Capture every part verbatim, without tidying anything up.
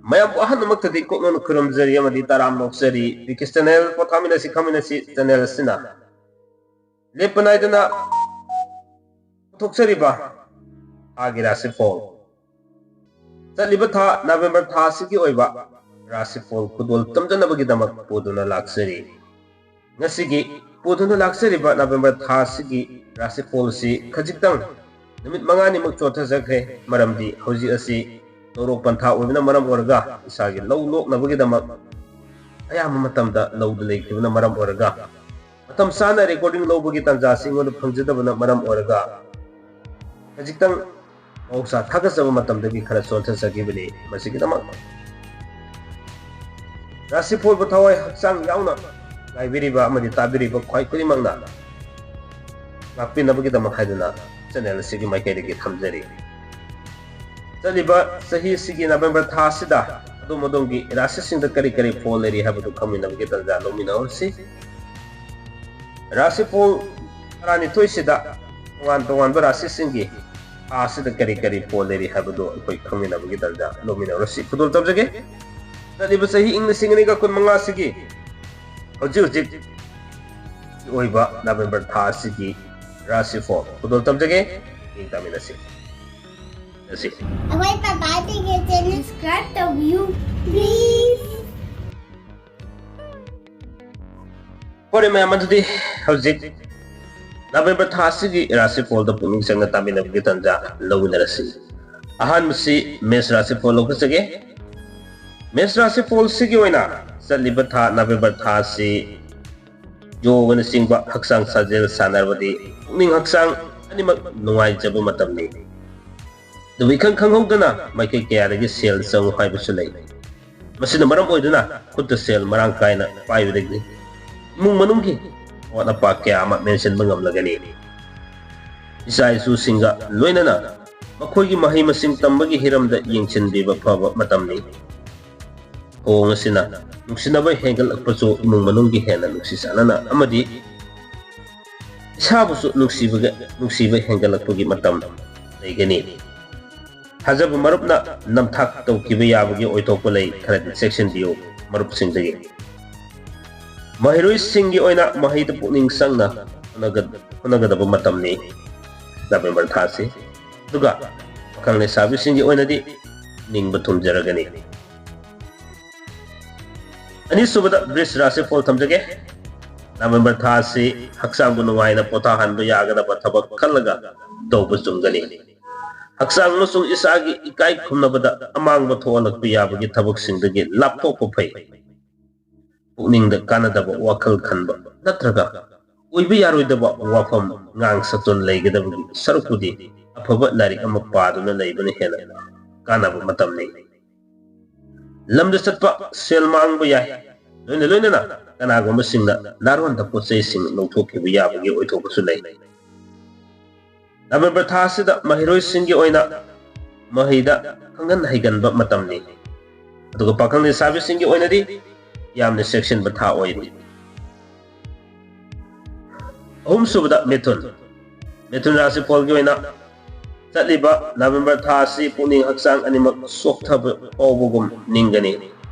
ꯃꯌꯥꯝꯕꯨ ꯑꯍꯥꯟꯕꯃꯛꯇꯗꯤ ꯀꯣꯛꯅꯅ ꯈꯨꯔꯨꯝꯖꯔꯤ ꯑꯃꯗꯤ ꯇꯔꯥꯝ ꯅꯣꯛꯆꯔꯤ꯫ ꯕꯤ ꯀꯦ channel, ꯄꯣꯊꯥꯃꯤꯟꯅꯁꯤ ꯈꯪꯃꯤꯟꯅꯁꯤ channel ꯑꯁꯤꯅ ꯂꯦꯞꯄ ꯅꯥꯏꯗꯅ ꯄꯨꯊꯣꯛꯆꯔꯤꯕ ꯊꯥꯒꯤ ꯔꯥꯁꯤꯐꯣꯜ, ꯆꯠꯂꯤꯕ ꯊꯥ ꯅꯕꯦꯝꯕꯔ ꯊꯥ ꯑꯁꯤꯒꯤ ꯑꯣꯏꯕ ꯔꯥꯁꯤꯐꯣꯜ ꯈꯨꯗꯣꯜ ꯇꯝꯖꯅꯕꯒꯤꯗꯃꯛ ꯄꯨꯗꯨꯅ ꯂꯥꯛꯆꯔꯤ꯫ ꯉꯁꯤꯒꯤ ꯄꯨꯗꯨꯅ ꯂꯥꯛꯆꯔꯤꯕ ꯅꯕꯦꯝꯕꯔ ꯊꯥ ꯑꯁꯤꯒꯤ ꯔꯥꯁꯤꯐꯣꯜ ꯑꯁꯤ ꯈꯖꯤꯛꯇꯪ ꯅꯨꯃꯤꯠ ꯃꯉꯥꯅꯤꯃꯨꯛ ꯆꯣꯟꯊꯖꯈ꯭ꯔꯦ꯫ ꯃꯔꯝꯗꯤ ꯍꯧꯖꯤꯛ ꯑꯁꯤ ꯂꯧꯔꯣꯛ ꯄꯟꯊꯥ ꯑꯣꯏꯕꯅ ꯃꯔꯝ ꯑꯣꯏꯔꯒ ꯏꯁꯥꯒꯤ ꯂꯧ ꯂꯣꯛꯅꯕꯒꯤꯗꯃꯛ ꯑꯌꯥꯝꯕ ꯃꯇꯝꯗ ꯂꯧꯗ ꯂꯩꯈꯤꯕꯅ ꯃꯔꯝ ꯑꯣꯏꯔꯒ ꯃꯇꯝ ꯆꯥꯅ ꯔꯦꯀꯣꯔꯗꯤꯡ ꯂꯧꯕꯒꯤ ꯇꯥꯟꯖꯥ ꯑꯁꯤ ꯑꯩꯉꯣꯟꯗ ꯐꯪꯖꯗꯕꯅ ꯃꯔꯝ ꯑꯣꯏꯔꯒ ꯈꯖꯤꯛꯇꯪ ꯃꯍꯧꯁꯥ ꯊꯥꯒꯠꯆꯕ ꯃꯇꯝꯗꯒꯤ ꯈꯔ ꯆꯣꯟꯊꯖꯈꯤꯕꯅꯤ꯫ ꯃꯁꯤꯒꯤꯗꯃꯛ ꯔꯥꯁꯤꯐꯣꯜꯕꯨ ꯊꯋꯥꯏ ꯍꯛꯆꯥꯡ ꯌꯥꯎꯅ ꯉꯥꯏꯕꯤꯔꯤꯕ ꯑꯃꯗꯤ ꯇꯥꯕꯤꯔꯤꯕ ꯈ꯭ꯋꯥꯏ ꯈꯨꯗꯤꯡꯃꯛꯅ ꯉꯥꯛꯄꯤꯅꯕꯒꯤꯗꯃꯛ ꯍꯥꯏꯗꯨꯅ ꯆꯦꯅꯦꯜ ꯑꯁꯤꯒꯤ ꯃꯥꯏꯀꯩꯗꯒꯤ ꯊꯝꯖꯔꯤ꯫ ꯆꯠꯂꯤꯕ ꯆꯍꯤ ꯑꯁꯤꯒꯤ ꯅꯕꯦꯝꯕꯔ ꯊꯥ ꯑꯁꯤꯗ ꯑꯗꯣꯝ ꯑꯗꯣꯝꯒꯤ ꯔꯥꯁꯤꯁꯤꯡꯗ ꯀꯔꯤ ꯀꯔꯤ ꯐꯣꯜ ꯂꯩꯔꯤ ꯍꯥꯏꯕꯗꯨ ꯈꯪꯃꯤꯟꯅꯕꯒꯤ ꯇꯥꯟꯖꯥ ꯂꯧꯃꯤꯟꯅꯍꯧꯔꯁꯤ꯫ ꯔꯥꯁꯤꯐꯣꯜ ꯇꯔꯥꯅꯤꯊꯣꯏꯁꯤꯗ ꯇꯣꯉꯥꯟ ꯇꯣꯉꯥꯟꯕ ꯔꯥꯁꯤꯁꯤꯡꯒꯤ ꯊꯥ ꯑꯁꯤꯗ ꯀꯔꯤ ꯀꯔꯤ ꯐꯣꯜ ꯂꯩꯔꯤ ꯍꯥꯏꯕꯗꯨ ꯑꯩꯈꯣꯏ ꯈꯪꯃꯤꯟꯅꯕꯒꯤ ꯇꯥꯟꯖꯥ ꯂꯧꯃꯤꯟꯅꯔꯁꯤ꯫ ꯈꯨꯗꯣꯜ ꯇꯝꯖꯒꯦ꯫ ꯆꯠꯂꯤꯕ ꯆꯍꯤ ꯏꯪ ꯂꯤꯁꯤꯡ ꯑꯅꯤꯒ ꯀꯨꯟ ꯃꯉꯥ ꯑꯁꯤꯒꯤ ꯍꯧꯖꯤꯛ ꯍꯧꯖꯤꯛ ꯑꯣꯏꯕ ꯅꯕꯦꯝꯕꯔ ꯊꯥ ꯑꯁꯤꯒꯤ ꯔꯥꯁꯤꯐꯣꯜ ꯈꯨꯗꯣꯜ ꯇꯝꯖꯒꯦ꯫ ꯌꯦꯡ ꯇꯥꯃꯤꯟꯅꯁꯤ꯫ ꯑꯁꯤ ꯑꯩꯈꯣꯏ ꯄꯄꯥ ꯇꯤꯀꯦꯠꯁꯦ subscribe ꯇꯧꯕꯤꯌꯨ, please꯫ ꯐꯔꯦ ꯃꯌꯥꯝ, ꯑꯗꯨꯗꯤ ꯍꯧꯖꯤꯛ ꯅꯕꯦꯝꯕꯔ ꯊꯥ ꯑꯁꯤꯒꯤ ꯔꯥꯁꯤꯐꯣꯜꯗ ꯄꯨꯛꯅꯤꯡ ꯆꯪꯅ ꯇꯥꯃꯤꯟꯅꯕꯒꯤ ꯇꯥꯟꯖꯥ ꯂꯧꯃꯤꯟꯅꯔꯁꯤ꯫ ꯑꯍꯥꯟꯕꯁꯤ ꯃꯦꯁ ꯔꯥꯁꯤꯐꯣꯜ ꯂꯧꯈꯠꯆꯒꯦ꯫ ꯃꯦꯁ ꯔꯥꯁꯤꯐꯣꯜꯁꯤꯒꯤ ꯑꯣꯏꯅ ꯆꯠꯂꯤꯕ ꯊꯥ ꯅꯕꯦꯝꯕꯔ ꯊꯥ ꯑꯁꯤ ꯌꯣꯒꯅꯆꯤꯡꯕ ꯍꯛꯆꯥꯡ ꯁꯥꯖꯦꯜ ꯁꯥꯟꯅꯔꯕꯗꯤ ꯄꯨꯛꯅꯤꯡ ꯍꯛꯆꯥꯡ ꯑꯅꯤꯃꯛ ꯅꯨꯡꯉꯥꯏꯖꯕ ꯃꯇꯝꯅꯤ꯫ ꯑꯗꯨꯕꯨ ꯏꯈꯪ ꯈꯪꯍꯧꯗꯅ ꯃꯥꯏꯀꯩ ꯀꯌꯥꯗꯒꯤ ꯁꯦꯜ ꯆꯪꯉꯨ ꯍꯥꯏꯕꯁꯨ ꯂꯩ꯫ ꯃꯁꯤꯅ ꯃꯔꯝ ꯑꯣꯏꯗꯨꯅ ꯈꯨꯠꯇ ꯁꯦꯜ ꯃꯔꯥꯡ ꯀꯥꯏꯅ ꯄꯥꯏꯕꯗꯒꯤ ꯏꯃꯨꯡ ꯃꯅꯨꯡꯒꯤ ꯑꯋꯥꯠ ꯑꯄꯥ ꯀꯌꯥ ꯑꯃ ꯃꯦꯟꯁꯤꯟꯕ ꯉꯝꯂꯒꯅꯤ꯫ ꯏꯆꯥ ꯏꯁꯨꯁꯤꯡꯒ ꯂꯣꯏꯅꯅ ꯃꯈꯣꯏꯒꯤ ꯃꯍꯩ ꯃꯁꯤꯡ ꯇꯝꯕꯒꯤ ꯍꯤꯔꯝꯗ ꯌꯦꯡꯁꯤꯟꯕꯤꯕ ꯐꯕ ꯃꯇꯝꯅꯤ꯫ ꯊꯧꯑꯣꯡ ꯑꯁꯤꯅ ꯅꯨꯡꯁꯤꯅꯕ ꯍꯦꯟꯒꯠꯂꯛꯄꯁꯨ ꯏꯃꯨꯡ ꯃꯅꯨꯡꯒꯤ ꯍꯦꯟꯅ ꯅꯨꯡꯁꯤ ꯆꯥꯟꯅꯅ ꯑꯃꯗꯤ ꯏꯁꯥꯕꯨꯁꯨ ꯅꯨꯡꯁꯤꯕꯒ, ꯅꯨꯡꯁꯤꯕ ꯍꯦꯟꯒꯠꯂꯛꯄꯒꯤ ꯃꯇꯝ ꯂꯩꯒꯅꯤ꯫ ꯊꯥꯖꯕ ꯃꯔꯨꯞꯅ ꯅꯝꯊꯥꯛ ꯇꯧꯈꯤꯕ ꯌꯥꯕꯒꯤ ꯑꯣꯏꯊꯣꯛꯄ ꯂꯩ, ꯈꯔꯗꯤ ꯆꯦꯛꯁꯤꯟꯕꯤꯌꯨ ꯃꯔꯨꯞꯁꯤꯡꯗꯒꯤ꯫ ꯃꯍꯩꯔꯣꯏꯁꯤꯡꯒꯤ ꯑꯣꯏꯅ ꯃꯍꯩꯗ ꯄꯨꯛꯅꯤꯡ ꯆꯪꯅ ꯍꯣꯠꯅꯒ-, ꯍꯣꯠꯅꯒꯗꯕ ꯃꯇꯝꯅꯤ ꯅꯕꯦꯝꯕꯔ ꯊꯥꯁꯤ꯫ ꯑꯗꯨꯒ ꯄꯥꯈꯪ ꯂꯩꯁꯥꯕꯤꯁꯤꯡꯒꯤ ꯑꯣꯏꯅꯗꯤ ꯅꯤꯡꯕ ꯊꯨꯡꯖꯔꯒꯅꯤ꯫ ꯑꯅꯤꯁꯨꯕꯗ ꯕ꯭ꯔꯤꯖ ꯔꯥꯁꯤ ꯐꯣꯜ ꯊꯝꯖꯒꯦ꯫ ꯅꯕꯦꯝꯕꯔ ꯊꯥ ꯑꯁꯤ ꯍꯛꯆꯥꯡꯕꯨ ꯅꯨꯡꯉꯥꯏꯅ ꯄꯣꯊꯥꯍꯟꯕ ꯌꯥꯒꯗꯕ ꯊꯕꯛ ꯈꯜꯂꯒ ꯇꯧꯕ ꯆꯨꯝꯒꯅꯤ꯫ ꯍꯛꯆꯥꯡ ꯑꯃꯁꯨꯡ ꯏꯁꯥꯒꯤ ꯏꯀꯥꯏ ꯈꯨꯝꯅꯕꯗ ꯑꯃꯥꯡꯕ ꯊꯣꯛꯍꯜꯂꯛꯄ ꯌꯥꯕꯒꯤ ꯊꯕꯛꯁꯤꯡꯗꯒꯤ ꯂꯥꯞꯊꯣꯛꯄ ꯐꯩ꯫ ꯄꯨꯛꯅꯤꯡꯗ ꯀꯥꯟꯅꯗꯕ ꯋꯥꯈꯜ ꯈꯟꯕ ꯅꯠꯇ꯭ꯔꯒ ꯑꯣꯏꯕ ꯌꯥꯔꯣꯏꯗꯕ ꯋꯥꯐꯝ ꯉꯥꯡ ꯁꯛꯇꯨꯅ ꯂꯩꯒꯗꯕꯒꯤ ꯁꯔꯨꯛꯄꯨꯗꯤ ꯑꯐꯕ ꯂꯥꯏꯔꯤꯛ ꯑꯃ ꯄꯥꯗꯨꯅ ꯂꯩꯕꯅ ꯍꯦꯟꯅ ꯀꯥꯟꯅꯕ ꯃꯇꯝꯅꯤ꯫ ꯂꯝꯗ ꯆꯠꯄ ꯁꯦꯜ ꯃꯥꯡꯕ ꯌꯥꯏ꯫ ꯂꯣꯏꯅ ꯂꯣꯏꯅꯅ ꯀꯅꯥꯒꯨꯝꯕꯁꯤꯡꯅ ꯅꯥꯔꯣꯟꯗ ꯄꯣꯠ ꯆꯩꯁꯤꯡ ꯂꯧꯊꯣꯛꯈꯤꯕ ꯌꯥꯕꯒꯤ ꯑꯣꯏꯊꯣꯛꯄꯁꯨ ꯂꯩ꯫ ꯅꯕꯦꯝꯕꯔ ꯊꯥ ꯑꯁꯤꯗ ꯃꯍꯩꯔꯣꯏꯁꯤꯡꯒꯤ ꯑꯣꯏꯅ ꯃꯍꯩꯗ ꯈꯪꯍꯟ ꯍꯩꯒꯟꯕ ꯃꯇꯝꯅꯤ꯫ ꯑꯗꯨꯒ ꯄꯥꯈꯪ ꯂꯩꯁꯥꯕꯤꯁꯤꯡꯒꯤ ꯑꯣꯏꯅꯗꯤ ꯌꯥꯝꯅ ꯆꯦꯛꯁꯤꯟꯕ ꯊꯥ ꯑꯣꯏꯔꯤ꯫ ꯑꯍꯨꯝꯁꯨꯕꯗ ꯃꯤꯊꯨꯟ꯫ ꯃꯤꯊꯨꯟ ꯔꯥꯁꯤ ꯐꯣꯜꯒꯤ ꯑꯣꯏꯅ ꯆꯠꯂꯤꯕ ꯅꯕꯦꯝꯕꯔ ꯊꯥ ꯑꯁꯤ ꯄꯨꯛꯅꯤꯡ ꯍꯛꯆꯥꯡ ꯑꯅꯤꯃꯛ ꯆꯣꯛꯊꯕ ꯐꯥꯎꯕꯒꯨꯝ ꯅꯤꯡꯒꯅꯤ꯫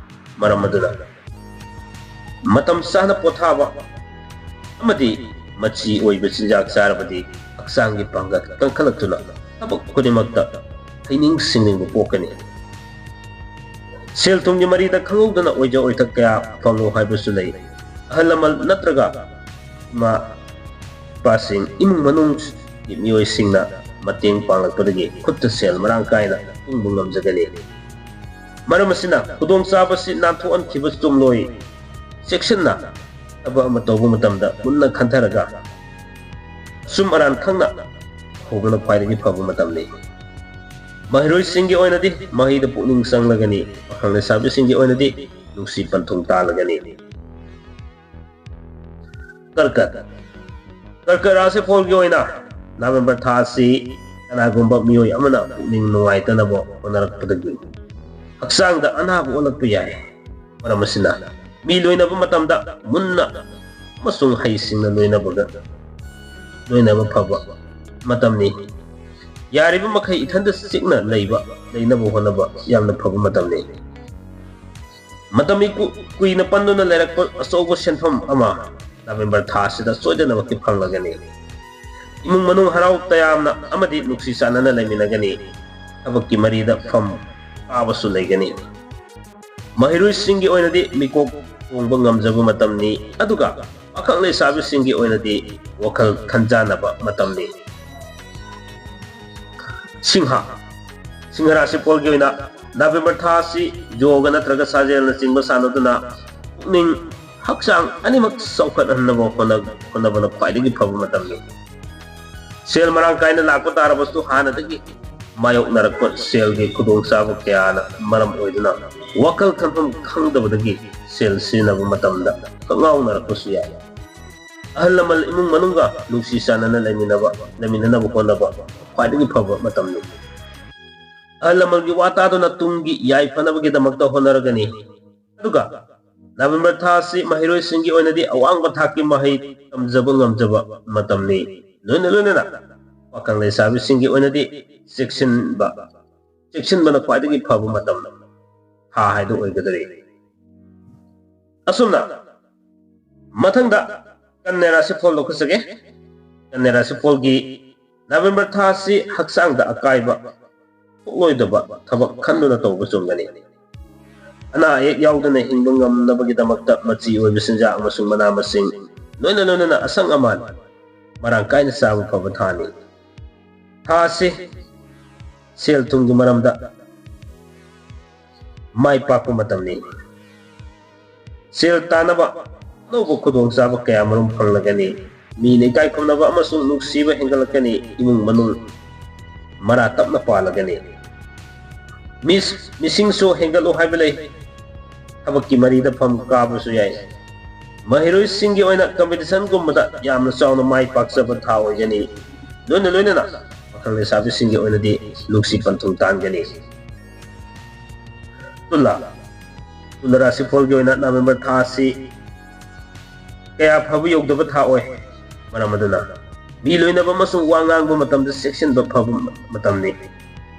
ꯃꯔꯝ ꯑꯗꯨꯅ ꯃꯇꯝ ꯆꯥꯅ ꯄꯣꯊꯥꯕ ꯑꯃꯗꯤ ꯃꯆꯤ ꯑꯣꯏꯕ ꯆꯤꯟꯖꯥꯛ ꯆꯥꯔꯕꯗꯤ ꯍꯛꯆꯥꯡꯒꯤ ꯄꯥꯡꯒꯜ ꯀꯟꯈꯠꯂꯛꯇꯨꯅ ꯊꯕꯛ ꯈꯨꯗꯤꯡꯃꯛꯇ ꯍꯩꯅꯤꯡ ꯁꯤꯡꯅꯤꯡꯕ ꯄꯣꯛꯀꯅꯤ꯫ ꯁꯦꯜ ꯊꯨꯝꯒꯤ ꯃꯔꯤꯗ ꯈꯪꯍꯧꯗꯅ ꯑꯣꯏꯖ ꯑꯣꯏꯊꯛ ꯀꯌꯥ ꯐꯪꯉꯨ ꯍꯥꯏꯕꯁꯨ ꯂꯩ꯫ ꯑꯍꯜ ꯂꯃꯟ ꯅꯠꯇ꯭ꯔꯒ ꯏꯃꯥ ꯏꯄꯥꯁꯤꯡ, ꯏꯃꯨꯡ ꯃꯅꯨꯡꯒꯤ ꯃꯤꯑꯣꯏꯁꯤꯡꯅ ꯃꯇꯦꯡ ꯄꯥꯡꯂꯛꯄꯗꯒꯤ ꯈꯨꯠꯇ ꯁꯦꯜ ꯃꯔꯥꯡ ꯀꯥꯏꯅ ꯇꯨꯡꯕ ꯉꯝꯖꯒꯅꯤ꯫ ꯃꯔꯝ ꯑꯁꯤꯅ ꯈꯨꯗꯣꯡꯆꯥꯕꯁꯤ ꯅꯥꯟꯊꯣꯛꯍꯟꯈꯤꯕ ꯆꯨꯝꯂꯣꯏ꯫ ꯆꯦꯛꯁꯤꯟꯅ ꯊꯕꯛ ꯑꯃ ꯇꯧꯕ ꯃꯇꯝꯗ ꯃꯨꯟꯅ ꯈꯟꯊꯔꯒ ꯑꯆꯨꯝ ꯑꯔꯥꯟ ꯈꯪꯅ ꯍꯧꯕꯅ ꯈ꯭ꯋꯥꯏꯗꯒꯤ ꯐꯕ ꯃꯇꯝꯅꯤ꯫ ꯃꯍꯩꯔꯣꯏꯁꯤꯡꯒꯤ ꯑꯣꯏꯅꯗꯤ ꯃꯍꯩꯗ ꯄꯨꯛꯅꯤꯡ ꯆꯪꯂꯒꯅꯤ, ꯄꯥꯈꯪ ꯂꯩꯁꯥꯕꯤꯁꯤꯡꯒꯤ ꯑꯣꯏꯅꯗꯤ ꯅꯨꯡꯁꯤ ꯄꯟꯊꯨꯡ ꯇꯥꯜꯂꯒꯅꯤ꯫ ꯀꯔꯀꯠ꯫ ꯀꯔꯀꯠ ꯔꯥꯁꯤ ꯐꯣꯜꯒꯤ ꯑꯣꯏꯅ ꯅꯕꯦꯝꯕꯔ ꯊꯥ ꯑꯁꯤ ꯀꯅꯥꯒꯨꯝꯕ ꯃꯤꯑꯣꯏ ꯑꯃꯅ ꯄꯨꯛꯅꯤꯡ ꯅꯨꯡꯉꯥꯏꯇꯅꯕ ꯍꯣꯠꯅꯔꯛꯄꯗꯒꯤ ꯍꯛꯆꯥꯡꯗ ꯑꯅꯥꯕ ꯑꯣꯜꯂꯛꯄ ꯌꯥꯏ꯫ ꯃꯔꯝ ꯑꯁꯤꯅ ꯃꯤ ꯂꯣꯏꯅꯕ ꯃꯇꯝꯗ ꯃꯨꯟꯅ ꯑꯃꯁꯨꯡ ꯍꯩꯁꯤꯡꯅ ꯂꯣꯏꯅꯕꯒ ꯂꯣꯏꯅꯕ ꯐꯕ ꯃꯇꯝꯅꯤ꯫ ꯌꯥꯔꯤꯕ ꯃꯈꯩ ꯏꯊꯟꯇ ꯆꯤꯛꯅ ꯂꯩꯕ, ꯂꯩꯅꯕ ꯍꯣꯠꯅꯕ ꯌꯥꯝꯅ ꯐꯕ ꯃꯇꯝꯅꯤ꯫ ꯃꯇꯝ ꯀꯨꯏꯅ ꯄꯟꯗꯨꯅ ꯂꯩꯔꯛꯄ ꯑꯆꯧꯕ ꯁꯦꯟꯐꯝ ꯑꯃ ꯅꯕꯦꯝꯕꯔ ꯊꯥ ꯑꯁꯤꯗ ꯁꯣꯏꯗꯅꯃꯛꯀꯤ ꯐꯪꯂꯒꯅꯤ꯫ ꯏꯃꯨꯡ ꯃꯅꯨꯡ ꯍꯔꯥꯎ ꯇꯌꯥꯝꯅ ꯑꯃꯗꯤ ꯅꯨꯡꯁꯤ ꯆꯥꯟꯅꯅ ꯂꯩꯃꯤꯟꯅꯒꯅꯤ꯫ ꯊꯕꯛꯀꯤ ꯃꯔꯤꯗ ꯐꯝ ꯀꯥꯕꯁꯨ ꯂꯩꯒꯅꯤ꯫ ꯃꯍꯩꯔꯣꯏꯁꯤꯡꯒꯤ ꯑꯣꯏꯅꯗꯤ ꯃꯤꯀꯣꯛ ꯊꯣꯡꯕ ꯉꯝꯖꯕ ꯃꯇꯝꯅꯤ, ꯑꯗꯨꯒ ꯄꯥꯈꯪ ꯂꯩꯁꯥꯕꯤꯁꯤꯡꯒꯤ ꯑꯣꯏꯅꯗꯤ ꯋꯥꯈꯜ ꯈꯟꯖꯥꯟꯅꯕ ꯃꯇꯝꯅꯤ꯫ ꯁꯤꯡꯍ, ꯁꯤꯡꯍ ꯔꯥꯁꯤꯐꯣꯜꯒꯤ ꯑꯣꯏꯅ ꯅꯕꯦꯝꯕꯔ ꯊꯥ ꯑꯁꯤ ꯌꯣꯒ ꯅꯠꯇ꯭ꯔꯒ ꯁꯥꯖꯦꯜꯅꯆꯤꯡꯕ ꯁꯥꯟꯅꯗꯨꯅ ꯄꯨꯛꯅꯤꯡ ꯍꯛꯆꯥꯡ ꯑꯅꯤꯃꯛ ꯆꯥꯎꯈꯠꯍꯟꯅꯕ ꯍꯣꯠꯅꯕꯅ ꯈ꯭ꯋꯥꯏꯗꯒꯤ ꯐꯕ ꯃꯇꯝꯅꯤ꯫ ꯁꯦꯜ ꯃꯔꯥꯡ ꯀꯥꯏꯅ ꯂꯥꯛꯄ ꯇꯥꯔꯕꯁꯨ, ꯍꯥꯟꯅꯗꯒꯤ ꯃꯥꯌꯣꯛꯅꯔꯛꯄ ꯁꯦꯜꯒꯤ ꯈꯨꯗꯣꯡꯆꯥꯕ ꯀꯌꯥꯅ ꯃꯔꯝ ꯑꯣꯏꯗꯨꯅ ꯋꯥꯈꯜ ꯈꯟꯐꯝ ꯈꯪꯗꯕꯗꯒꯤ ꯁꯦꯜ ꯁꯤꯖꯤꯟꯅꯕ ꯃꯇꯝꯗ ꯀꯛꯉꯥꯎꯅꯔꯛꯄꯁꯨ ꯌꯥꯏ꯫ ꯑꯍꯜ ꯂꯃꯟ ꯏꯃꯨꯡ ꯃꯅꯨꯡꯒ ꯅꯨꯡꯁꯤ ꯆꯥꯟꯅꯅ ꯂꯩꯃꯤꯟꯅꯕ, ꯂꯩꯃꯤꯟꯅꯅꯕ ꯍꯣꯠꯅꯕ ꯈ꯭ꯋꯥꯏꯗꯒꯤ ꯐꯕ ꯃꯇꯝꯅꯤ꯫ ꯑꯍꯜ ꯂꯃꯟꯒꯤ ꯋꯥ ꯇꯥꯗꯨꯅ ꯇꯨꯡꯒꯤ ꯌꯥꯏꯐꯅꯕꯒꯤꯗꯃꯛꯇ ꯍꯣꯠꯅꯔꯒꯅꯤ꯫ ꯑꯗꯨꯒ ꯅꯕꯦꯝꯕꯔ ꯊꯥ ꯑꯁꯤ ꯃꯍꯩꯔꯣꯏꯁꯤꯡꯒꯤ ꯑꯣꯏꯅꯗꯤ ꯑꯋꯥꯡꯕ ꯊꯥꯛꯀꯤ ꯃꯍꯩ ꯇꯝꯖꯕ ꯉꯝꯖꯕ ꯃꯇꯝꯅꯤ꯫ ꯂꯣꯏꯅ ꯂꯣꯏꯅꯅ ꯄꯥꯈꯪ ꯂꯩꯁꯥꯕꯤꯁꯤꯡꯒꯤ ꯑꯣꯏꯅꯗꯤ ꯆꯦꯛꯁꯤꯟꯕ, ꯆꯦꯛꯁꯤꯟꯕꯅ ꯈ꯭ꯋꯥꯏꯗꯒꯤ ꯐꯕ ꯃꯇꯝ, ꯊꯥ ꯍꯥꯏꯗꯨ ꯑꯣꯏꯒꯗꯧꯔꯤ꯫ ꯑꯁꯨꯝꯅ ꯃꯊꯪꯗ ꯀꯟꯌꯥ ꯔꯥꯁꯤꯐꯣꯜ ꯂꯧꯈꯠꯆꯒꯦ꯫ ꯀꯟꯌꯥ ꯔꯥꯁꯤꯐꯣꯜꯒꯤ ꯅꯕꯦꯝꯕꯔ ꯊꯥ ꯑꯁꯤ ꯍꯛꯆꯥꯡꯗ ꯑꯀꯥꯏꯕ ꯊꯣꯛꯂꯣꯏꯗꯕ ꯊꯕꯛ ꯈꯟꯗꯨꯅ ꯇꯧꯕ ꯆꯨꯝꯒꯅꯤ꯫ ꯑꯅꯥ ꯑꯌꯦꯛ ꯌꯥꯎꯗꯅ ꯍꯤꯡꯕ ꯉꯝꯅꯕꯒꯤꯗꯃꯛꯇ ꯃꯆꯤ ꯑꯣꯏꯕ ꯆꯤꯟꯖꯥꯛ ꯑꯃꯁꯨꯡ ꯃꯅꯥ ꯃꯁꯤꯡ, ꯂꯣꯏꯅ ꯂꯣꯏꯅꯅ ꯑꯁꯪ ꯑꯃꯥꯟ ꯃꯔꯥꯡ ꯀꯥꯏꯅ ꯆꯥꯕ ꯐꯕ ꯊꯥꯅꯤ꯫ ꯊꯥ ꯑꯁꯤ ꯁꯦꯜ ꯊꯨꯝꯒꯤ ꯃꯔꯝꯗ ꯃꯥꯏ ꯄꯥꯛꯄ ꯃꯇꯝꯅꯤ꯫ ꯁꯦꯜ ꯇꯥꯅꯕ ꯑꯅꯧꯕ ꯈꯨꯗꯣꯡꯆꯥꯕ ꯀꯌꯥ ꯃꯔꯨꯝ ꯐꯪꯂꯒꯅꯤ꯫ ꯃꯤꯅ ꯏꯀꯥꯏ ꯈꯨꯝꯅꯕ ꯑꯃꯁꯨꯡ ꯅꯨꯡꯁꯤꯕ ꯍꯦꯟꯒꯠꯂꯛꯀꯅꯤ꯫ ꯏꯃꯨꯡ ꯃꯅꯨꯡ ꯃꯔꯥ ꯇꯞꯅ ꯄꯥꯜꯂꯒꯅꯤ꯫ ꯃꯤꯁ, ꯃꯤꯁꯤꯡꯁꯨ ꯍꯦꯟꯒꯠꯂꯨ ꯍꯥꯏꯕ ꯂꯩ꯫ ꯊꯕꯛꯀꯤ ꯃꯔꯤꯗ ꯐꯝ ꯀꯥꯕꯁꯨ ꯌꯥꯏ꯫ ꯃꯍꯩꯔꯣꯏꯁꯤꯡꯒꯤ ꯑꯣꯏꯅ ꯀꯝꯄꯤꯇꯤꯁꯟꯒꯨꯝꯕꯗ ꯌꯥꯝꯅ ꯆꯥꯎꯅ ꯃꯥꯏ ꯄꯥꯛꯆꯕ ꯊꯥ ꯑꯣꯏꯒꯅꯤ꯫ ꯂꯣꯏꯅ ꯂꯣꯏꯅꯅ ꯄꯥꯈꯪ ꯂꯩꯁꯥꯕꯤꯁꯤꯡꯒꯤ ꯑꯣꯏꯅꯗꯤ ꯅꯨꯡꯁꯤ ꯄꯟꯊꯨꯡ ꯇꯥꯟꯒꯅꯤ꯫ ꯇꯨꯂꯥ, ꯇꯨꯂꯥ ꯔꯥꯁꯤꯐꯣꯜꯒꯤ ꯑꯣꯏꯅ ꯅꯕꯦꯝꯕꯔ ꯊꯥ ꯑꯁꯤ ꯀꯌꯥ ꯐꯕ ꯌꯧꯗꯕ ꯊꯥ ꯑꯣꯏ꯫ ꯃꯔꯝ ꯑꯗꯨꯅ ꯃꯤ ꯂꯣꯏꯅꯕ ꯑꯃꯁꯨꯡ ꯋꯥ ꯉꯥꯡꯕ ꯃꯇꯝꯗ ꯆꯦꯛꯁꯤꯟꯕ ꯐꯕ ꯃꯇꯝꯅꯤ꯫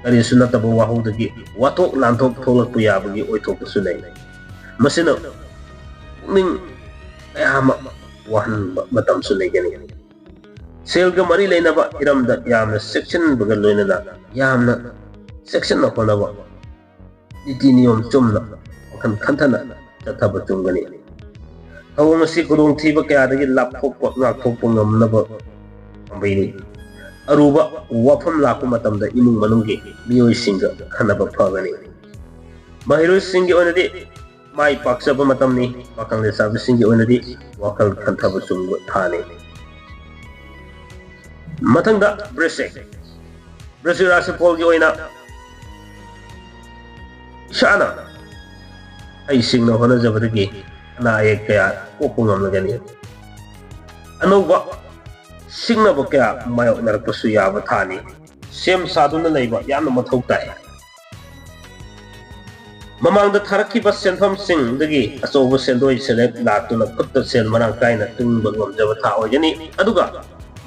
ꯀꯔꯤꯁꯨ ꯅꯠꯇꯕ ꯋꯥꯍꯧꯗꯒꯤ ꯋꯥꯊꯣꯛ ꯂꯥꯟꯊꯣꯛ ꯊꯣꯛꯂꯛꯄ ꯌꯥꯕꯒꯤ ꯑꯣꯏꯊꯣꯛꯄꯁꯨ ꯂꯩ꯫ ꯃꯁꯤꯅ ꯄꯨꯛꯅꯤꯡ ꯀꯌꯥ ꯑꯃ ꯋꯥꯍꯟꯕ ꯃꯇꯝꯁꯨ ꯂꯩꯒꯅꯤ꯫ ꯁꯦꯜꯒ ꯃꯔꯤ ꯂꯩꯅꯕ ꯍꯤꯔꯝꯗ ꯌꯥꯝꯅ ꯆꯦꯛꯁꯤꯟꯕꯒ ꯂꯣꯏꯅꯅ ꯌꯥꯝꯅ ꯆꯦꯛꯁꯤꯟꯅ ꯍꯣꯠꯅꯕ, ꯅꯤꯇꯤ ꯅꯤꯌꯣꯝ ꯆꯨꯝꯅ ꯋꯥꯈꯜ ꯈꯟꯊꯅ ꯆꯠꯊꯕ ꯆꯨꯝꯒꯅꯤ꯫ ꯊꯧꯑꯣꯡ ꯑꯁꯤ ꯈꯨꯗꯣꯡꯊꯤꯕ ꯀꯌꯥꯗꯒꯤ ꯂꯥꯞꯊꯣꯛꯄ, ꯉꯥꯛꯊꯣꯛꯄ ꯉꯝꯅꯕ ꯄꯥꯝꯕꯩꯅꯤ꯫ ꯑꯔꯨꯕ ꯋꯥꯐꯝ ꯂꯥꯛꯄ ꯃꯇꯝꯗ ꯏꯃꯨꯡ ꯃꯅꯨꯡꯒꯤ ꯃꯤꯑꯣꯏꯁꯤꯡꯒ ꯈꯟꯅꯕ ꯐꯒꯅꯤ꯫ ꯃꯍꯩꯔꯣꯏꯁꯤꯡꯒꯤ ꯑꯣꯏꯅꯗꯤ ꯃꯥꯏ ꯄꯥꯛꯆꯕ ꯃꯇꯝꯅꯤ꯫ ꯄꯥꯈꯪ ꯂꯩꯁꯥꯕꯤꯁꯤꯡꯒꯤ ꯑꯣꯏꯅꯗꯤ ꯋꯥꯈꯜ ꯈꯟꯊꯕ ꯆꯨꯝꯕ ꯊꯥꯅꯤ꯫ ꯃꯊꯪꯗ ꯕ꯭ꯔꯤꯁꯤꯛ꯫ ꯕ꯭ꯔꯤꯁꯤꯛ ꯔꯥꯁꯤꯐꯣꯜꯒꯤ ꯑꯣꯏꯅ ꯏꯁꯥꯅ ꯍꯩꯁꯤꯡꯅ ꯍꯣꯠꯅꯖꯕꯗꯒꯤ ꯑꯅꯥ ꯑꯌꯦꯛ ꯀꯌꯥ ꯀꯣꯛꯄ ꯉꯝꯂꯒꯅꯤ꯫ ꯑꯅꯧꯕ ꯁꯤꯡꯅꯕ ꯀꯌꯥ ꯃꯥꯌꯣꯛꯅꯔꯛꯄꯁꯨ ꯌꯥꯕ ꯊꯥꯅꯤ꯫ ꯁꯦꯝ ꯁꯥꯗꯨꯅ ꯂꯩꯕ ꯌꯥꯝꯅ ꯃꯊꯧ ꯇꯥꯏ꯫ ꯃꯃꯥꯡꯗ ꯊꯥꯔꯛꯈꯤꯕ ꯁꯦꯟꯐꯝꯁꯤꯡꯗꯒꯤ ꯑꯆꯧꯕ ꯁꯦꯟꯗꯣꯏ ꯁꯦꯂꯦꯞ ꯂꯥꯛꯇꯨꯅ ꯈꯨꯠꯇ ꯁꯦꯜ ꯃꯔꯥꯡ ꯀꯥꯏꯅ ꯇꯨꯡꯕ ꯉꯝꯖꯕ ꯊꯥ ꯑꯣꯏꯒꯅꯤ꯫ ꯑꯗꯨꯒ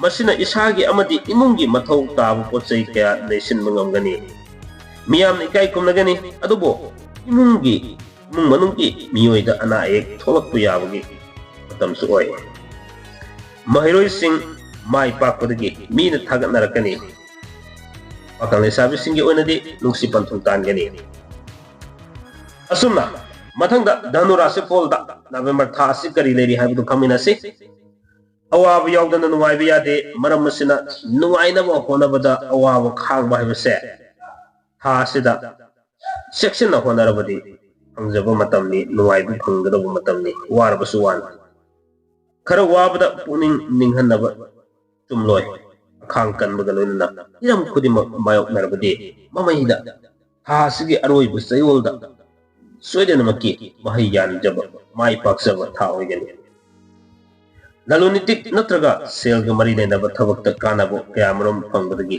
ꯃꯁꯤꯅ ꯏꯁꯥꯒꯤ ꯑꯃꯗꯤ ꯏꯃꯨꯡꯒꯤ ꯃꯊꯧ ꯇꯥꯕ ꯄꯣꯠ ꯆꯩ ꯀꯌꯥ ꯂꯩꯁꯤꯟꯕ ꯉꯝꯒꯅꯤ꯫ ꯃꯤꯌꯥꯝꯅ ꯏꯀꯥꯏ ꯈꯨꯝꯅꯒꯅꯤ, ꯑꯗꯨꯕꯨ ꯏꯃꯨꯡꯒꯤ, ꯏꯃꯨꯡ ꯃꯅꯨꯡꯒꯤ ꯃꯤꯑꯣꯏꯗ ꯑꯅꯥ ꯑꯌꯦꯛ ꯊꯣꯛꯂꯛꯄ ꯌꯥꯕꯒꯤ ꯃꯇꯝꯁꯨ ꯑꯣꯏ꯫ ꯃꯍꯩꯔꯣꯏꯁꯤꯡ ꯃꯥꯏ ꯄꯥꯛꯄꯗꯒꯤ ꯃꯤꯅ ꯊꯥꯒꯠꯅꯔꯛꯀꯅꯤ꯫ ꯄꯥꯈꯪ ꯂꯩꯁꯥꯕꯤꯁꯤꯡꯒꯤ ꯑꯣꯏꯅꯗꯤ ꯅꯨꯡꯁꯤ ꯄꯟꯊꯨꯡ ꯇꯥꯟꯒꯅꯤ꯫ ꯑꯁꯨꯝꯅ ꯃꯊꯪꯗ ꯙꯅꯨ ꯔꯥꯁꯤꯐꯣꯜꯗ ꯅꯕꯦꯝꯕꯔ ꯊꯥ ꯑꯁꯤ ꯀꯔꯤ ꯂꯩꯔꯤ ꯍꯥꯏꯕꯗꯨ ꯈꯪꯃꯤꯟꯅꯁꯤ꯫ ꯑꯋꯥꯕ ꯌꯥꯎꯗꯅ ꯅꯨꯡꯉꯥꯏꯕ ꯌꯥꯗꯦ꯫ ꯃꯔꯝ ꯑꯁꯤꯅ ꯅꯨꯡꯉꯥꯏꯅꯕ ꯍꯣꯠꯅꯕꯗ ꯑꯋꯥꯕ ꯈꯥꯡꯕ ꯍꯥꯏꯕꯁꯦ ꯊꯥ ꯑꯁꯤꯗ ꯆꯦꯛꯁꯤꯟꯅ ꯍꯣꯠꯅꯔꯕꯗꯤ ꯐꯪꯖꯕ ꯃꯇꯝꯅꯤ, ꯅꯨꯡꯉꯥꯏꯕ ꯐꯪꯒꯗꯧꯕ ꯃꯇꯝꯅꯤ, ꯋꯥꯔꯕꯁꯨ ꯋꯥꯅ꯫ ꯈꯔ ꯋꯥꯕꯗ ꯄꯨꯛꯅꯤꯡ ꯅꯤꯡꯍꯟꯅꯕ ꯆꯨꯝꯂꯣꯏ꯫ ꯑꯈꯥꯡ ꯀꯟꯕꯒ ꯂꯣꯏꯅꯅ ꯍꯤꯔꯝ ꯈꯨꯗꯤꯡꯃꯛ ꯃꯥꯌꯣꯛꯅꯔꯕꯗꯤ ꯃꯃꯩꯗ ꯊꯥ ꯑꯁꯤꯒꯤ ꯑꯔꯣꯏꯕ ꯆꯌꯣꯜꯗ ꯁꯣꯏꯗꯅꯃꯛꯀꯤ ꯃꯍꯩ ꯌꯥꯟꯖꯕ, ꯃꯥꯏ ꯄꯥꯛꯆꯕ ꯊꯥ ꯑꯣꯏꯒꯅꯤ꯫ ꯂꯂꯣꯟ ꯏꯇꯤꯛ ꯅꯠꯇ꯭ꯔꯒ ꯁꯦꯜꯒ ꯃꯔꯤ ꯂꯩꯅꯕ ꯊꯕꯛꯇ ꯀꯥꯟꯅꯕ ꯀꯌꯥꯃꯔꯨꯝ ꯐꯪꯕꯗꯒꯤ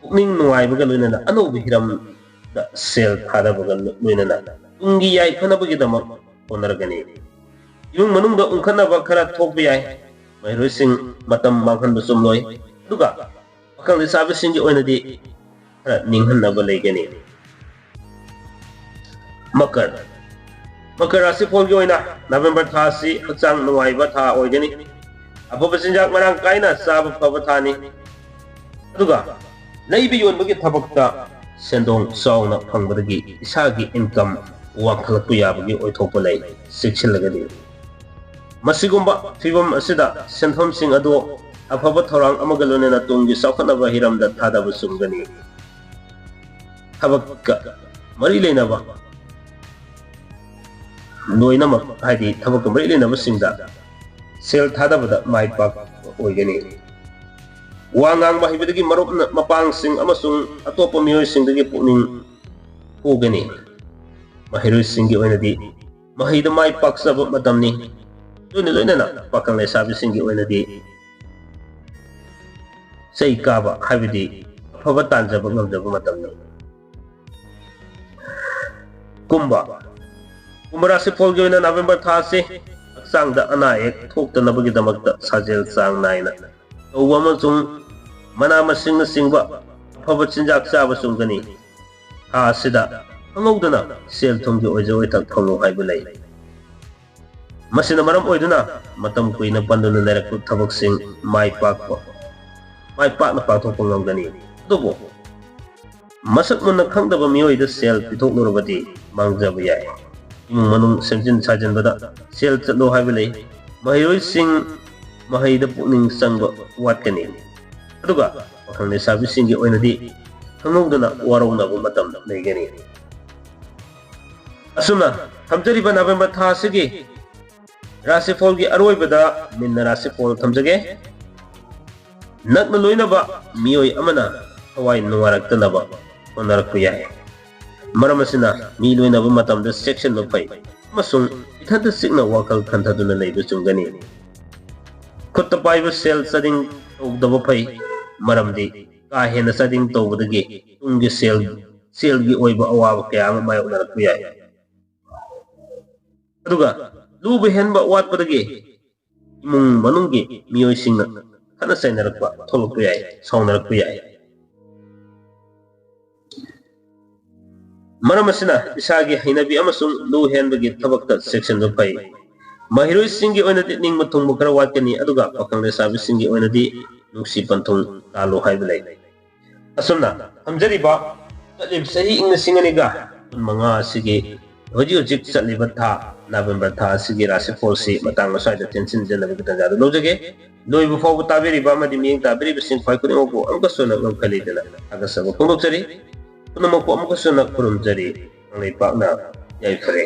ꯄꯨꯛꯅꯤꯡ ꯅꯨꯡꯉꯥꯏꯕꯒ ꯂꯣꯏꯅꯅ ꯑꯅꯧꯕ ꯍꯤꯔꯝꯗ ꯁꯦꯜ ꯊꯥꯗꯕꯒ ꯂꯣꯏꯅꯅ ꯇꯨꯡꯒꯤ ꯌꯥꯏꯐꯅꯕꯒꯤꯗꯃꯛ ꯍꯣꯠꯅꯔꯒꯅꯤ꯫ ꯏꯃꯨꯡ ꯃꯅꯨꯡꯗ ꯎꯪꯈꯠꯅꯕ ꯈꯔ ꯊꯣꯛꯄ ꯌꯥꯏ꯫ ꯃꯍꯩꯔꯣꯏꯁꯤꯡ ꯃꯇꯝ ꯃꯥꯡꯍꯟꯕ ꯆꯨꯝꯂꯣꯏ꯫ ꯑꯗꯨꯒ ꯄꯥꯈꯪ ꯂꯩꯁꯥꯕꯤꯁꯤꯡꯒꯤ ꯑꯣꯏꯅꯗꯤ ꯈꯔ ꯅꯤꯡꯍꯟꯅꯕ ꯂꯩꯒꯅꯤ꯫ ꯃꯀꯔ꯫ ꯃꯀꯔ ꯔꯥꯁꯤꯐꯣꯜꯒꯤ ꯑꯣꯏꯅ ꯅꯕꯦꯝꯕꯔ ꯊꯥ ꯑꯁꯤ ꯍꯛꯆꯥꯡ ꯅꯨꯡꯉꯥꯏꯕ ꯊꯥ ꯑꯣꯏꯒꯅꯤ꯫ ꯑꯐꯕ ꯆꯤꯟꯖꯥꯛ ꯃꯔꯥꯡ ꯀꯥꯏꯅ ꯆꯥꯕ ꯐꯕ ꯊꯥꯅꯤ꯫ ꯑꯗꯨꯒ ꯂꯩꯕ ꯌꯣꯟꯕꯒꯤ ꯊꯕꯛꯇ ꯁꯦꯟꯗꯣꯡ ꯆꯥꯎꯅ ꯐꯪꯕꯗꯒꯤ ꯏꯁꯥꯒꯤ income ꯋꯥꯡꯈꯠꯂꯛꯄ ꯌꯥꯕꯒꯤ ꯑꯣꯏꯊꯣꯛꯄ ꯂꯩ꯫ ꯆꯦꯛꯁꯤꯜꯂꯒꯗꯤ꯫ ꯃꯁꯤꯒꯨꯝꯕ ꯐꯤꯚꯝ ꯑꯁꯤꯗ ꯁꯦꯟꯐꯝꯁꯤꯡ ꯑꯗꯨ ꯑꯐꯕ ꯊꯧꯔꯥꯡ ꯑꯃꯒ ꯂꯣꯏꯅꯅ ꯇꯨꯡꯒꯤ ꯆꯥꯎꯈꯠꯅꯕ ꯍꯤꯔꯝꯗ ꯊꯥꯗꯕ ꯆꯨꯝꯒꯅꯤ꯫ ꯊꯕꯛꯀ ꯃꯔꯤ ꯂꯩꯅꯕ ꯂꯣꯏꯅꯃꯛ, ꯍꯥꯏꯗꯤ ꯊꯕꯛꯀ ꯃꯔꯤ ꯂꯩꯅꯕꯁꯤꯡꯗ ꯁꯦꯜ ꯊꯥꯗꯕꯗ ꯃꯥꯏ ꯄꯥꯛꯄ ꯑꯣꯏꯒꯅꯤ꯫ ꯋꯥ ꯉꯥꯡꯕ ꯍꯩꯕꯗꯒꯤ ꯃꯔꯨꯞꯅ ꯃꯄꯥꯡꯁꯤꯡ ꯑꯃꯁꯨꯡ ꯑꯇꯣꯞꯄ ꯃꯤꯑꯣꯏꯁꯤꯡꯗꯒꯤ ꯄꯨꯛꯅꯤꯡ ꯍꯨꯒꯅꯤ꯫ ꯃꯍꯩꯔꯣꯏꯁꯤꯡꯒꯤ ꯑꯣꯏꯅꯗꯤ ꯃꯍꯩꯗ ꯃꯥꯏ ꯄꯥꯛꯆꯕ ꯃꯇꯝꯅꯤ꯫ ꯂꯣꯏꯅ ꯂꯣꯏꯅꯅ ꯄꯥꯈꯪ ꯂꯩꯁꯥꯕꯤꯁꯤꯡꯒꯤ ꯑꯣꯏꯅꯗꯤ ꯆꯩ ꯀꯥꯕ ꯍꯥꯏꯕꯗꯤ ꯑꯐꯕ ꯇꯥꯟꯖꯕ ꯉꯝꯖꯕ ꯃꯇꯝꯅꯤ꯫ ꯀꯨꯝꯕ꯫ ꯀꯨꯝꯚ ꯔꯥꯁꯤꯐꯣꯜꯒꯤ ꯑꯣꯏꯅ ꯅꯕꯦꯝꯕꯔ ꯊꯥ ꯑꯁꯤ ꯍꯛꯆꯥꯡꯗ ꯑꯅꯥ ꯑꯌꯦꯛ ꯊꯣꯛꯇꯅꯕꯒꯤꯗꯃꯛꯇ ꯁꯥꯖꯦꯜ ꯆꯥꯡ ꯅꯥꯏꯅ ꯇꯧꯕ ꯑꯃꯁꯨꯡ ꯃꯅꯥ ꯃꯁꯤꯡꯅꯆꯤꯡꯕ ꯑꯐꯕ ꯆꯤꯟꯖꯥꯛ ꯆꯥꯕ ꯆꯨꯝꯒꯅꯤ꯫ ꯊꯥ ꯑꯁꯤꯗ ꯈꯪꯍꯧꯗꯅ ꯁꯦꯜ ꯊꯨꯝꯒꯤ ꯑꯣꯏꯖ ꯑꯣꯏꯊꯛ ꯐꯪꯂꯨ ꯍꯥꯏꯕ ꯂꯩ꯫ ꯃꯁꯤꯅ ꯃꯔꯝ ꯑꯣꯏꯗꯨꯅ ꯃꯇꯝ ꯀꯨꯏꯅ ꯄꯟꯗꯨꯅ ꯂꯩꯔꯛꯄ ꯊꯕꯛꯁꯤꯡ ꯃꯥꯏ ꯄꯥꯛꯄ, ꯃꯥꯏ ꯄꯥꯛꯅ ꯄꯥꯡꯊꯣꯛꯄ ꯉꯝꯒꯅꯤ꯫ ꯑꯗꯨꯕꯨ ꯃꯁꯛ ꯃꯨꯟꯅ ꯈꯪꯗꯕ ꯃꯤꯑꯣꯏꯗ ꯁꯦꯜ ꯄꯤꯊꯣꯛꯂꯨꯔꯕꯗꯤ ꯃꯥꯡꯖꯕ ꯌꯥꯏ꯫ ꯏꯃꯨꯡ ꯃꯅꯨꯡ ꯁꯦꯝꯖꯤꯟ ꯁꯥꯖꯤꯟꯕꯗ ꯁꯦꯜ ꯆꯠꯂꯣ ꯍꯥꯏꯕ ꯂꯩ꯫ ꯃꯍꯩꯔꯣꯏꯁꯤꯡ ꯃꯍꯩꯗ ꯄꯨꯛꯅꯤꯡ ꯆꯪꯕ ꯋꯥꯠꯀꯅꯤ꯫ ꯑꯗꯨꯒ ꯄꯥꯈꯪ ꯂꯩꯁꯥꯕꯤꯁꯤꯡꯒꯤ ꯑꯣꯏꯅꯗꯤ ꯈꯪꯍꯧꯗꯅ ꯋꯥꯔꯧꯅꯕ ꯃꯇꯝ ꯂꯩꯒꯅꯤ꯫ ꯑꯁꯨꯝꯅ ꯊꯝꯖꯔꯤꯕ ꯅꯕꯦꯝꯕꯔ ꯊꯥ ꯑꯁꯤꯒꯤ ꯔꯥꯁꯤꯐꯣꯜꯒꯤ ꯑꯔꯣꯏꯕꯗ ꯃꯤꯟꯅ ꯔꯥꯁꯤꯐꯣꯜ ꯊꯝꯖꯒꯦ꯫ ꯅꯛꯅ ꯂꯣꯏꯅꯕ ꯃꯤꯑꯣꯏ ꯑꯃꯅ ꯊꯋꯥꯏ ꯅꯨꯡꯉꯥꯏꯔꯛꯇꯅꯕ ꯍꯣꯠꯅꯔꯛꯄ ꯌꯥꯏ꯫ ꯃꯔꯝ ꯑꯁꯤꯅ ꯃꯤ ꯂꯣꯏꯅꯕ ꯃꯇꯝꯗ ꯆꯦꯛꯁꯤꯟꯕ ꯐꯩ ꯑꯃꯁꯨꯡ ꯏꯊꯟꯇ ꯆꯤꯛꯅ ꯋꯥꯈꯜ ꯈꯟꯊꯗꯨꯅ ꯂꯩꯕ ꯆꯨꯝꯒꯅꯤ꯫ ꯈꯨꯠꯇ ꯄꯥꯏꯕ ꯁꯦꯜ ꯆꯥꯗꯤꯡ ꯇꯧꯗꯕ ꯐꯩ, ꯃꯔꯝꯗꯤ ꯀꯥ ꯍꯦꯟꯅ ꯆꯥꯗꯤꯡ ꯇꯧꯕꯗꯒꯤ ꯇꯨꯡꯒꯤ ꯁꯦꯜ, ꯁꯦꯜꯒꯤ ꯑꯣꯏꯕ ꯑꯋꯥꯕ ꯀꯌꯥ ꯑꯃ ꯃꯥꯌꯣꯛꯅꯔꯛꯄ ꯌꯥꯏ꯫ ꯑꯗꯨꯒ ꯂꯨꯕ ꯍꯦꯟꯕ ꯋꯥꯠꯄꯗꯒꯤ ꯏꯃꯨꯡ ꯃꯅꯨꯡꯒꯤ ꯃꯤꯑꯣꯏꯁꯤꯡꯅ ꯈꯠꯅ ꯆꯩꯅꯔꯛꯄ ꯊꯣꯛꯂꯛꯄ ꯌꯥꯏ, ꯁꯥꯎꯅꯔꯛꯄ ꯌꯥꯏ꯫ ꯃꯔꯝ ꯑꯁꯤꯅ ꯏꯁꯥꯒꯤ ꯍꯩꯅꯕꯤ ꯑꯃꯁꯨꯡ ꯂꯨ ꯍꯦꯟꯕꯒꯤ ꯊꯕꯛꯇ ꯆꯦꯛꯁꯤꯟꯕ ꯐꯩ꯫ ꯃꯍꯩꯔꯣꯏꯁꯤꯡꯒꯤ ꯑꯣꯏꯅꯗꯤ ꯅꯤꯡꯕ ꯊꯨꯡꯕ ꯈꯔ ꯋꯥꯠꯀꯅꯤ, ꯑꯗꯨꯒ ꯄꯥꯈꯪ ꯂꯩꯁꯥꯕꯤꯁꯤꯡꯒꯤ ꯑꯣꯏꯅꯗꯤ ꯅꯨꯡꯁꯤ ꯄꯟꯊꯨꯡ ꯇꯥꯜꯂꯨ ꯍꯥꯏꯕ ꯂꯩ꯫ ꯑꯁꯨꯝꯅ ꯊꯝꯖꯔꯤꯕ ꯆꯠꯂꯤꯕ ꯆꯍꯤ ꯏꯪ ꯂꯤꯁꯤꯡ ꯑꯅꯤꯒ ꯀꯨꯟꯃꯉꯥ ꯑꯁꯤꯒꯤ ꯍꯧꯖꯤꯛ ꯍꯧꯖꯤꯛ ꯆꯠꯂꯤꯕ ꯊꯥ, ꯅꯕꯦꯝꯕꯔ ꯊꯥ ꯑꯁꯤꯒꯤ ꯔꯥꯁꯤꯐꯣꯜꯁꯤ ꯃꯇꯥꯡ ꯑꯁ꯭ꯋꯥꯏꯗ ꯇꯦꯟꯁꯤꯟꯖꯅꯕꯒꯤ ꯇꯥꯟꯖꯥꯗꯨ ꯂꯧꯖꯒꯦ꯫ ꯂꯣꯏꯕ ꯐꯥꯎꯕ ꯇꯥꯕꯤꯔꯤꯕ ꯑꯃꯗꯤ ꯃꯤꯠꯌꯦꯡ ꯇꯥꯕꯤꯔꯤꯕꯁꯤꯡ ꯈ꯭ꯋꯥꯏ ꯈꯨꯗꯤꯡꯃꯛꯄꯨ ꯑꯃꯨꯛꯀꯁꯨ ꯍꯟꯅ ꯉꯝꯈꯩ ꯂꯩꯇꯅ ꯊꯥꯒꯠꯆꯕ ꯐꯣꯡꯗꯣꯛꯆꯔꯤ꯫ ꯄꯨꯝꯅꯃꯛꯄꯨ ꯑꯃꯨꯛꯀꯁꯨ ꯍꯟꯅ ꯈꯨꯔꯨꯝꯖꯔꯤ꯫ ꯀꯪꯂꯩꯄꯥꯛꯅ ꯌꯥꯏꯐꯔꯦ꯫